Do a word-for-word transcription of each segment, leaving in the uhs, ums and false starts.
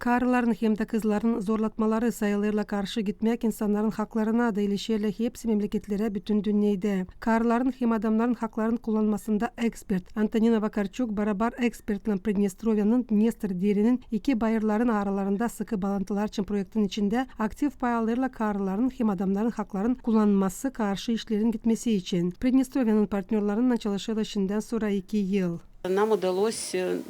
Karıların hem dä kızların zorlatmaları, sayılêrlar karşı gitmäk insannarın haklarına da, ileşerlär hepsi memleketlerä bütün dünnedä. Karıların hem adamnarın haklarını kullanmasında ekspert Antonina Vakarçuk barabar ekspertlän Pridnestrovya'nın Dnestr derenin iki bayırların aralarında sıkı baalantılar için proektin içindä aktiv pay alêrlar karıların hem adamnarın hakların kullanılması karşı işlerin gitmesi için. Pridnestrovya'nın partnörlarınnan çalışêrlar şindän sora iki yıl. Нам удалось, э,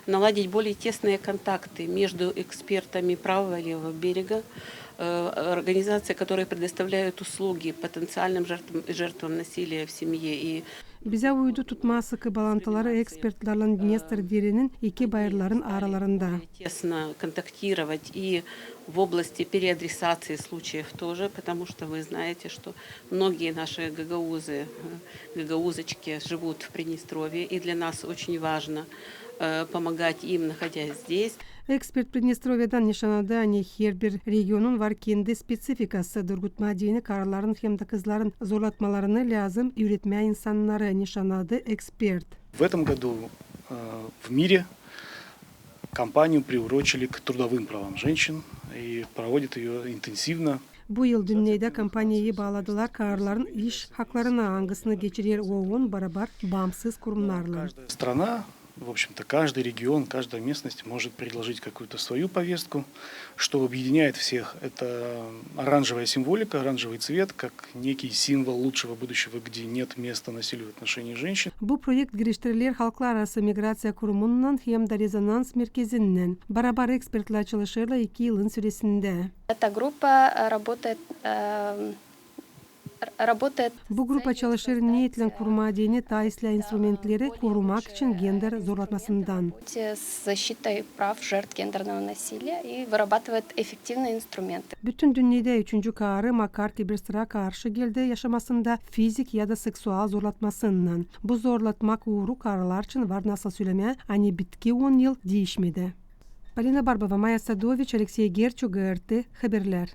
наладить более тесные контакты между экспертами правого и левого берега, э, организации, которые предоставляют услуги потенциальным жертвам, жертвам насилия в семье и Bizä uydu tutmaa sıkı baalantıları ekspertlärlän Dnestr derenin iki bayırların aralarında. Тесно контактировать и в области переадресации случаев тоже, потому что вы знаете, что многие наши гагаузы, э, гагаузочки живут в Приднестровье, и для нас очень важно, э, помогать им, находясь здесь. Ekspert Pridnestrovya'dan nişan aldı, ani herbir regionun var kendi spesifikası, durgutmaa deyni karıların hem dä kızların zorlatmalarını lääzım üüretmää insannarı, nişan aldı ekspert. В этом году, э, в мире кампанию приурочили к трудовым правам женщин и проводят её интенсивно. Bu yıl dünnedä kampaniyayı baaladılar karıların iş haklarına, angısını geçirer OON barabar baansız kurumnarlan. Страна, в общем-то, каждый регион, каждая местность может предложить какую-то свою повестку. Что объединяет всех, это оранжевая символика, оранжевый цвет, как некий символ лучшего будущего, где нет места насилию в отношении женщин. Bu proekt giriştiriler Halklararası migraţiya kurumunnan hem dä Rezonans merkezinnän. Barabar ekspertlär çalışêrlar iki yılın süresindä. Эта группа, э, работает, э, р-, работает с целью создать, э, Bu grupa çalışêr neetlän kurmaa deyni taa islää instrumentleri korumak için gender zorlatmasından. С защитой прав жертв гендерного насилия и вырабатывает эффективные инструменты. Bütün dünnedä üçüncü karı makar ki bir sıra karşı geldi yaşamasında fizik ya da seksual zorlatmasınnan. Bu zorlatmak uuru karılar için var nasıl sölemää, ani bitki on yıl diişmedi. Polina Barbova, Maya Sadoviç, Aleksey Gerçu, GRT Haberlär.